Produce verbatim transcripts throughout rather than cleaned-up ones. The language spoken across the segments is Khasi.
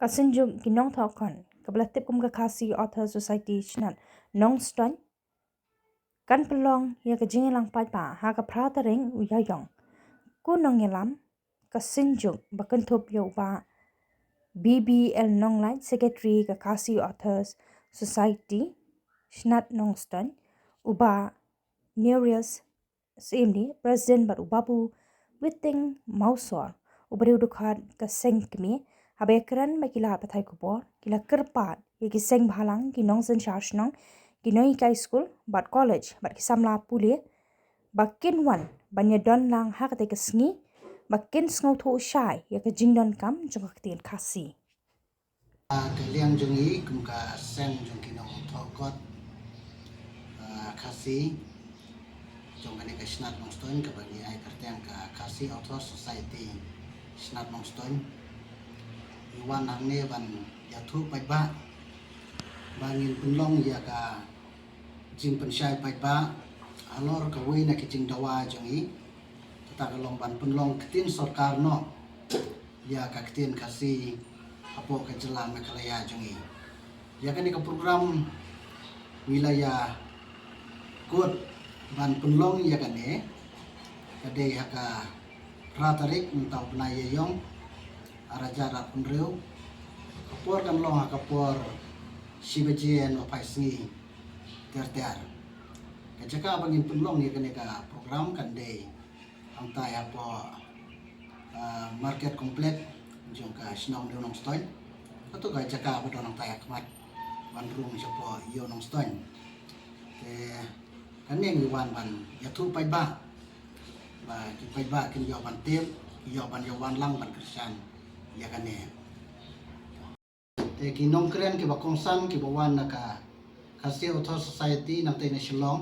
Synjuk ki nongthoh kot kaba la tip kum ka Khasi Author Society Shnat Nongstoiñ kan pynlong ïa ka jingïalang paidbah ha ka phra tarik u Ïaïong. Ko nongïalam ka synjuk ba kynthup ïa u Bah B B L Nonglait, Secretary ka Khasi Authors Society Shnat Nongstoiñ, u Bah Neurius Syiemlieh, President, bad u Babu Witting Mawsor, u briew dkhot ka seng kmie, haba ïakren bad ki lad pathai khubor, ki la kyrpad ïa ki seng bhalang, ki nongsynshar shnong, ki nonghikai skul bad college bad ki samla pule ba kin wan ban ïadon lang ha katei ka sngi ba kin sngewthuh shai ïa ka jingdonkam jong ka ktien Khasi. Ka liang jong ngi kum ka seng jong ki nongthoh kot, ah, Khasi jong kane ka Shnat Nongstoiñ kaba ngi ai kyrteng ka Khasi Author Society Shnat Nongstoiñ, ngi wan hangne ban ïathuh paidbah ba ngin pynlong ïa ka jingpynshai paidbah halor kawei na ki jingdawa jong ngi. Kata ka long ban pynlong ktien sorkar noh ïa ka ktien Khasi hapoh ka jylla Meghalaya jong ngi. Ïa kane ka program ngi la ïa kut ban pynlong ïa kane ka dei ha ka phra tarik mynta u bnai Ïaïong, ar hajar arphew hynriew, ka por kan long ha ka por shi baje nohphai sngi ter ter. Ka jaka ba ngin pynlong ïa kane ka program kan dei hangtai hapoh, ah, Market Complex jong ka shnong New Nongstoiñ. Kato ka jaka ba don hangtai ha khmat ban rung shapoh Ïew Nongstoiñ. Te kane ngi wan ban ïathuh paidbah ba ki paidbah kin ïoh ban tip, ïoh ban ïoh wan lang ban kyrshan ïa kane. Te ki nongkren kiba kongsan kiba wan na ka Khasi Author Society nangtei na Shillong,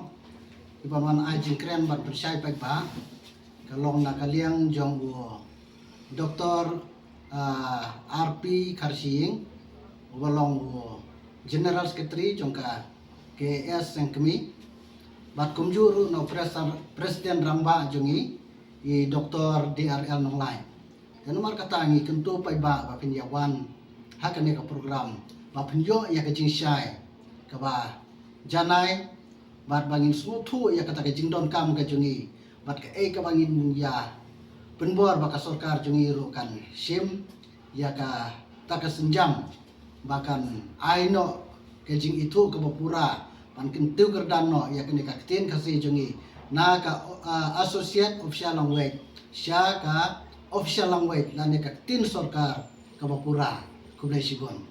kiba wan ai jingkren ban pynshai paidbah, ka long na ka liang jong u Doktor, ah, R P Kharshiing, uba long u General Secretary jong ka K S Seng Kmie, bad kumjuh ruh na u Pres-, President Rangbah jong ngi, i Doktor D R L Nonglait. Te namar kata ngi kyntu paidbah ba phin ïa wan ha kane ka program ba phin ïoh ïa ka jingshai kaba janai, bad ba ngin sngewthuh ïa kata ka jingdonkam ka jong ngi, bad kaei kaba ngin ïa pynbor ba ka sorkar jong ngi ruh kan shim ïa kata ka sienjam ba kan ai noh ka jingithuh kaba pura ban kyntiew kyrdan noh ïa kane ka ktien Khasi jong ngi na ka, ah, associate official language sha ka official language lane ka ktien sorkar kaba pura. Khublei shibun.